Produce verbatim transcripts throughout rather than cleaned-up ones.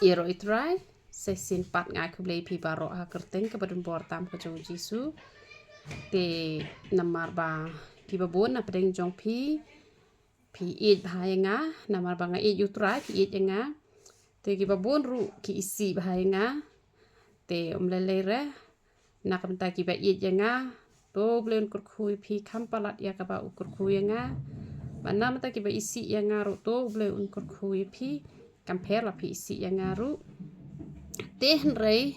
Ïaroh ïa u Trai, sa shisien pat nga ai khublei ïa phi baroh ha ka kyrteng kaba donbor tam ka jong u Jisu. Te namar ba kiba bun na pdeng jong phi, phi ïeit bha ïa nga, namar ba nga ïeit ïa u Trai, phi ïeit ïa nga. Te kiba bun ruh ki isih bha ïa nga. Te ym lei lei re, na ka bynta kiba ïeit ïa nga, to U Blei un kyrkhu ïa phi kham palat ïa kaba u kyrkhu ïa nga. Bad na ka bynta kiba isih ïa nga ruh, to U Blei un kyrkhu ïa phi, kam pher ba phi isih ïa nga ruh. Te hynrei,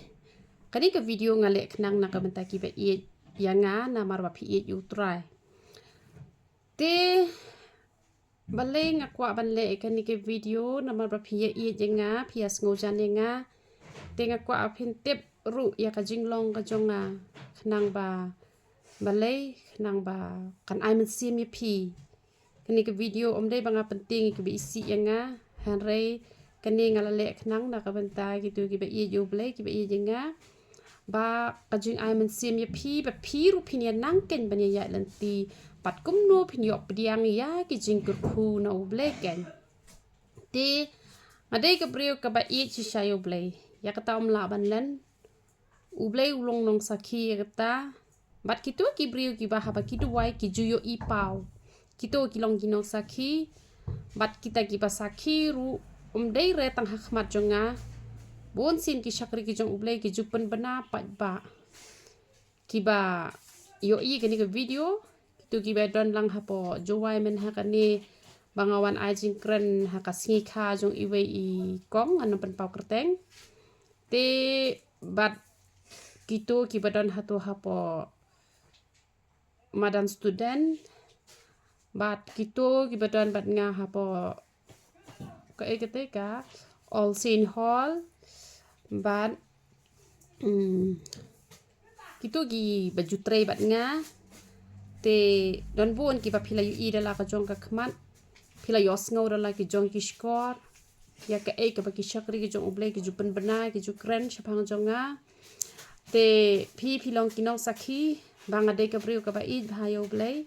kane ka video nga leh khnang na ka bynta kiba ïeit ïa nga, namar ba phi ïeit ïa u Trai. Te balei nga kwah ban leh ïa kane ka video, namar ba phi ïa ïeit ïa nga, phi ïa sngewjan ïa nga. Te nga kwah ba phin tip ruh ïa ka jinglong ka jong nga, khnang ba, balei, khnang ba kan ai mynsiem ïa phi. Kane ka video ym dei ba nga pyntieng ïa kiba isih ïa nga, hynrei kane nga la leh khnang na ka bynta kito kiba ïeit ïa U Blei, kiba ïeit ïa nga. Ba ka jingai mynsiem ïa phi, ba phi ruh phin ïa nang keiñ ban ïa ïaid lynti bad kumno phin ïoh pdiang ïa ki jingkyrkhu na U Blei keiñ. Te nga dei ka briew kaba ïeit shisha ïa U Blei. Ïa kata ym lah ban len. U Blei u long nongsakhi ïa kata. Bad kito ki briew kiba haba ki duwai ki ju ïohi paw. Kito ki long ki nongsakhi. Bad kita kiba sakhi ruh ym dei re tang ha khmat jong nga. Bun sien ki shakri ki jong U Blei ki ju pynbna paidbah. Kiba ïohi kane ka video, kito kiba don lang hapoh Jowai mynta ha kane ba nga wan ai jingkren ha ka sngi kha jong iwei i kong, ngan ym pynpaw kyrteng. Te bad kito kiba don hato hapoh madan student, bad kito kiba don bad nga hapoh ka, eh, kata ka All Saint Hall, bad, mm, kito kiba ju trei bad nga. Te don bun kiba phi la ïohi da la ka jong ka khmat, phi la ïohsngew da la ki jong ki shkor ïa kaei kaba ki shakri ki jong U Blei ki ju pynbna, ki ju kren shaphang jong nga. Te phi, phi long ki nongsakhi ba nga dei ka briew kaba ïeit bha ïa U Blei.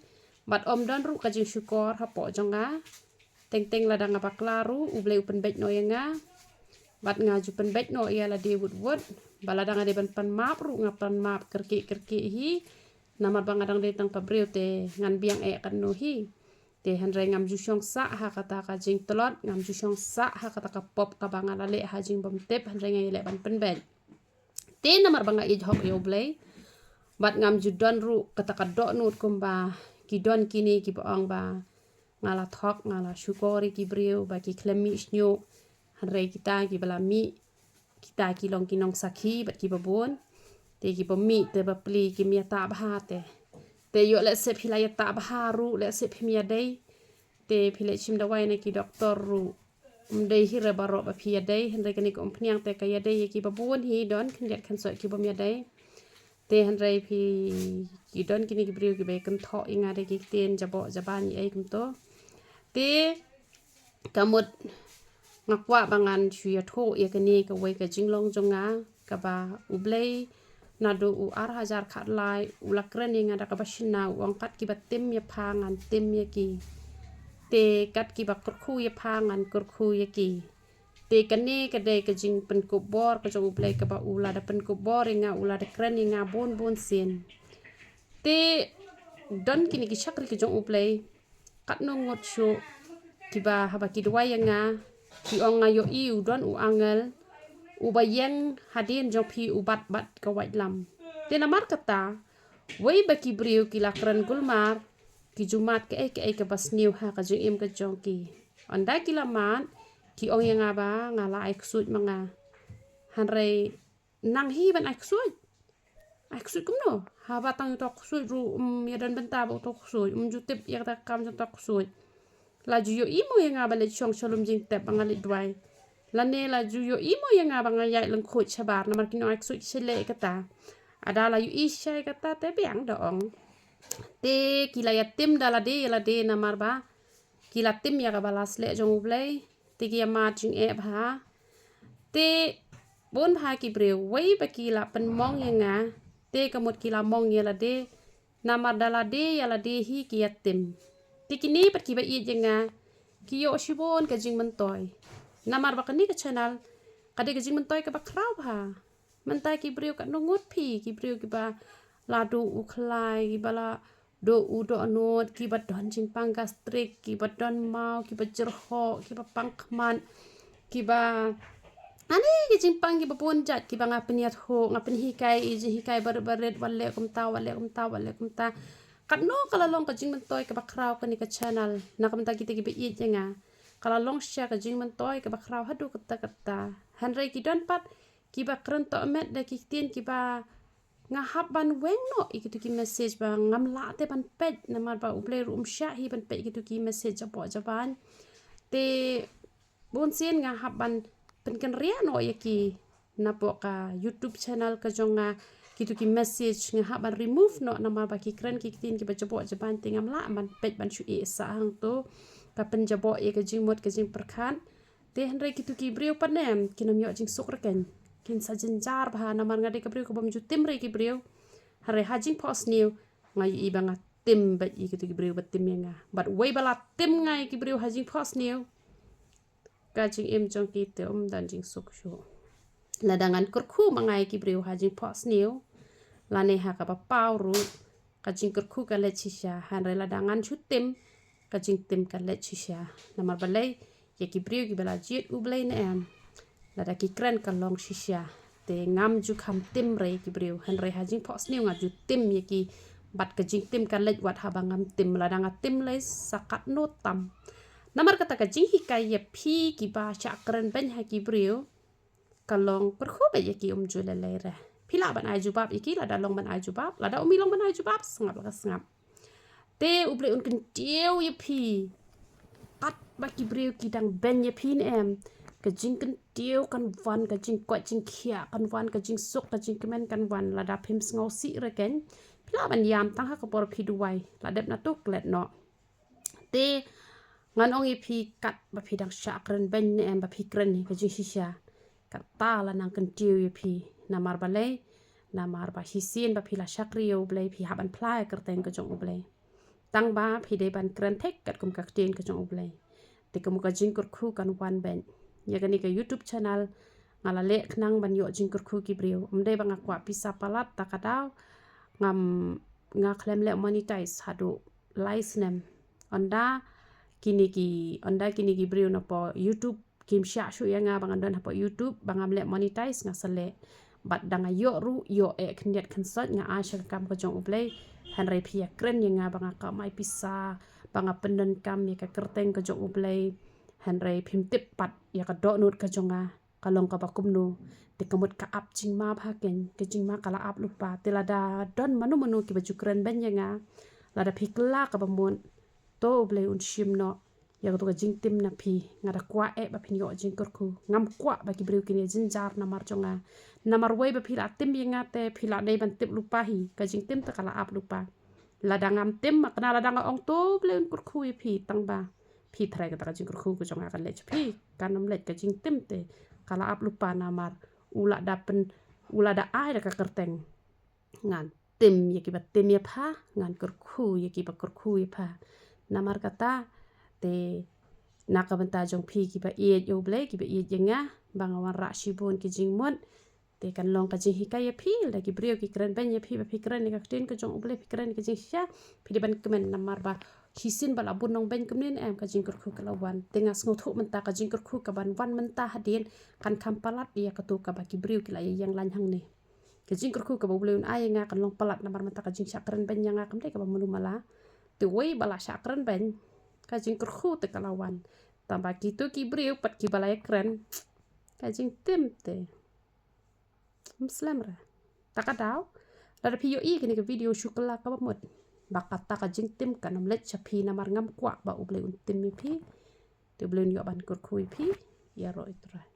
Bad ym don ruh ka jingshukor hapoh jong nga. Teng teng lada nga bakla ruh, U Blei u pynbeit noh ïa nga. Bad nga ju pynbeit noh ïa lade wut wut. Ba lada nga dei ban pan map ruh, nga pan map kyrkieh kyrkieh hi. Namar ba nga dang dei tang ka briew te ngan biang eh katno hi. Te hynrei ngam ju shong sah ha kata ka jingtlot, ngam ju shong sah ha kata ka pop kaba nga la leh ha jingbymtip, hynrei nga ïaleh ban pynbeit. Te namar ba nga ïeit hok ïa U Blei, bad ngam ju don ruh kata ka dohnud kumba ki don kine kiba ong ba nga la thok, nga la shukor ïa ki briew ba ki khlem mih shñiuh, hynrei kita kiba la mih, kita ki long ki nongsakhi bad kiba bun. Te kiba mih te bapli kim ïatah bha te. Te ïoh lehse phi la ïatah bha ruh, lehse phim ïadei. Te phi leh shim dawai na ki doktor ruh, ym dei hi re baroh ba phi ïadei, hynrei kane ka umphniang te ka ïadei ïa kiba bun hi, don khyndiat khynsoit kibym ïadei. Te hynrei phi, ki don kine ki briew kiba kynthoh ïa nga da ki ktien jaboh jaban ïa ei kumto. Te ka mut nga kwah ba ngan shu ïathuh ïa kane kawei ka jinglong jong nga, kaba U Blei naduh u ar hajar khatlai u la kren ïa nga da kaba shna, u ong kat kiba tim ïa pha ngan tim ïa ki. Te kat kiba kyrkhu ïa pha ngan kyrkhu ïa ki. Te kane ka dei ka jingpynkup bor ka jong U Blei kaba u la da pynkup bor ïa nga, u la da kren ïa nga bun bun sien. Te don kine ki shakri ki jong U Blei, katno ngut shuh kiba haba ki duwai ïa nga, ki ong nga ïohi u don u angel uba ïeng hadien jong phi u bat bad ka waitlam. Te namar kata, wei ba ki briew ki la kren gulmar, ki ju mad kaei kaei kaba sniew ha ka jingim ka jong ki. Ynda ki la mad, ki ong ïa nga ba nga la ai ksuid ma nga. Hynrei nang hi ban ai ksuid. Ai ksuid kumno? Haba tang ïa uto u ksuid ruh, um, ïa don bynta ba uto u ksuid, um ju tip ïa kata ka kam jong uto u ksuid. La ju ïohi mo ïa nga ba leit shong sha lum jingtep ba nga leit duwai? Lane la ju ïohi mo ïa nga ba nga ïaid lyngkhuid shabar, namar ki nong ai ksuid ki shait leh ïa kata. Ada la ïohi shisha ïa kata te biang da ong. Te ki la ïa tim da lade ïa lade namar ba ki la tim ïa kaba la sleh jong U Blei. Te ki ïa mad jingeh bha. Te bun bha ki briew, wei ba ki la pynmong ïa nga, te ka mut ki la mong ïa lade, namar da lade ïa lade hi ki ïa tim. Te kine pat kiba ïeit ïa nga, ki ïoh shibun ka jingmyntoi. Namar ba kane ka channel Ka dei ka jingmyntoi kaba khraw bha. Mynta ki briew katno ngut phi, ki briew kiba la duh u khlai, kiba la duh u dohnud, kiba don jingpang gastric, kiba don maw, kiba jyrhoh, kiba pang khmat, kiba ani ki jingpang kiba bun jait, kiba nga pynïathuh, nga pynhikai, i jinghikai barit barit, wat leh kumta, wat leh kumta, wat leh kumta. Katno ka la long ka jingmyntoi kaba khraw kane ka channel, na ka bynta kita kiba ïeit ïa nga. Ka la long shisha ka jingmyntoi kaba khraw haduh katta katta. Hynrei ki don pat kiba kren tohmet da ki ktien kiba nga hap ban weng noh ïa kitu ki message ba ngam lah te ban peit, namar ba U Blei ruh um shah hi ban peit kitu ki message jaboh jaban. Te bun sien nga hap ban pynkynriah noh ïa ki napoh ka YouTube channel ka jong nga, kitu ki message nga hap ban remove noh namar ba ki kren ki ktien kiba jaboh jaban, te ngam lah ban peit ban shu ïeh sah hangto. Ka pynjaboh ïa ka jingmut ka jingpyrkhat. Te hynrei kitu ki briew pat ne em, kin ym ïoh jingsuk rkeiñ. Kin sa jynjar bha namar nga dei ka briew ka bym ju tim re ki briew. Hynrei ha jingphohsniew nga ïohi ba nga tim beit ïa kitu ki briew ba tim ïa nga. Bad wei ba la tim nga ïa ki briew ha jingphohsniew, ka jingim jong ki te ym don jingsuk shuh. Lada ngan kyrkhu ma nga ïa ki briew ha jingphohsniew, lane ha kaba paw ruh, ka jingkyrkhu ka leit shisha. Hynrei lada ngan shu tim, ka jingtim ka leit shisha. Namar balei, ïa ki briew kiba la jied U Blei ne em, lada ki kren ka long shisha. Te ngam ju kham tim re ki briew, hynrei ha jingphohsniew nga ju tim ïa ki. Bad ka jingtim ka leit wat haba ngam tim, lada nga tim lei sa katno tam. Namar kata ka jinghikai ïa phi kiba shah kren beiñ ha ki briew, ka long kyrkhu beit ïa ki, ym ju lei lei re. Phi lah ban ai jubab ïa ki, lada long ban ai jubab, lada ym long ban ai jubab, sngap la ka sngap. Te U Blei un kyntiew ïa phi. Katba ki briew ki dang beiñ ïa phi ne em, ka jingkyntiew kan wan, ka jingkoit jingkhiah kan wan, ka jingsuk ka jingkmen kan wan. Lada phim sngewsih rkeiñ, phi lah ban ïam tang ha ka por phi duwai, la dep na tu klet noh. Te ngan ong ïa phi, katba phi dang shah kren beiñ ne em, ba phi kren ïa ka jingshisha, kata la nang kyntiew ïa phi. Namar balei? Namar ba shisien ba phi la shakri ïa U Blei, phi hap ban phla ïa ka kyrteng ka jong U Blei. Tang ba phi dei ban kren thik katkum ka ktien ka jong U Blei. Te ka mut ka jingkyrkhu kan wan beiñ. Ïa kane ka YouTube channel nga la leh khnang ban ïoh jingkyrkhu ki briew. Ym dei ba nga kwah pisa palat, ta ka daw ngam, nga khlem leh monetize haduh lai snem. Ynda kine ki, ynda kine ki briew napoh YouTube kim shah shuh ïa nga ba ngan don hapoh YouTube, ba ngam leh monetize, nga sa leh. Bad da nga ïoh ruh, ïoh eh khyndiat khynsoit, nga ai sha ka kam ka jong U Blei. Hynrei phi ïa kren ïa nga ba nga kamai pisa, ba nga pyndonkam ïa ka kyrteng ka jong U Blei. Hynrei phim tip pat ïa ka dohnud ka jong nga ka long kaba kumno. Te ka mut ka ap jingma bha keiñ, ka jingma ka la ap lypa. Te lada don mano mano kiba ju kren beiñ ïa nga, lada phi kylla kaba mut, to U Blei un shim noh ïa kato ka jingtim na phi. Nga da kwah eh ba phin ïoh jingkyrkhu. Ngam kwah ba ki briew kin ïa jynjar namar jong nga. Namar wei ba phi la tim ïa nga te phi la dei ban tip lypa hi. Ka jingtim te ka la ap lypa. Lada ngam tim, ma kane lada nga ong to U Blei un kyrkhu ïa phi, tang ba phi tharai kata ka jingkyrkhu ka jong nga kan leit sha phi. Kan ym leit, ka jingtim te ka la ap lypa namar u la da pyn, u la da ai da ka kyrteng. Ngan tim ïa kiba tim ïa pha, ngan kyrkhu ïa kiba kyrkhu ïa pha. Namar kata te na ka bynta jong phi kiba ïeit ïa U Blei, kiba ïeit ïa nga, ba nga wanrah shibun ki jingmut, te kan long ka jinghikai ïa phi. Lada ki briew ki kren beiñ ïa phi ba phi kren ïa ka ktien ka jong U Blei, phi kren ïa ka jingshisha, phi dei ban kmen namar ba shisien ba la bun nongbeiñ kumne ne em, ka jingkyrkhu ka la wan. Te nga sngewthuh mynta ka jingkyrkhu kaban wan mynta hadien kan kham palat ïa kato kaba ki briew ki la ïeng lain hangne. Ka jingkyrkhu kaba U Blei un ai ïa nga kan long palat namar mynta ka jingshah kren beiñ ïa nga kam dei kaba mano mala. Te wei ba la shah kren beiñ, ka jingkyrkhu te ka la wan. Tang ba kito ki briew pat kiba la ïa kren, ka jingtim te ym slem re. Ta ka daw, lada phi ïohi kane ka video shu kylla kaba mut, ba kata ka jingtim kan ym leit sha phi namar ngam kwah ba U Blei un tim ïa phi. Te U Blei un ïoh ban kyrkhu ïa phi. Ïaroh ïa U Trai.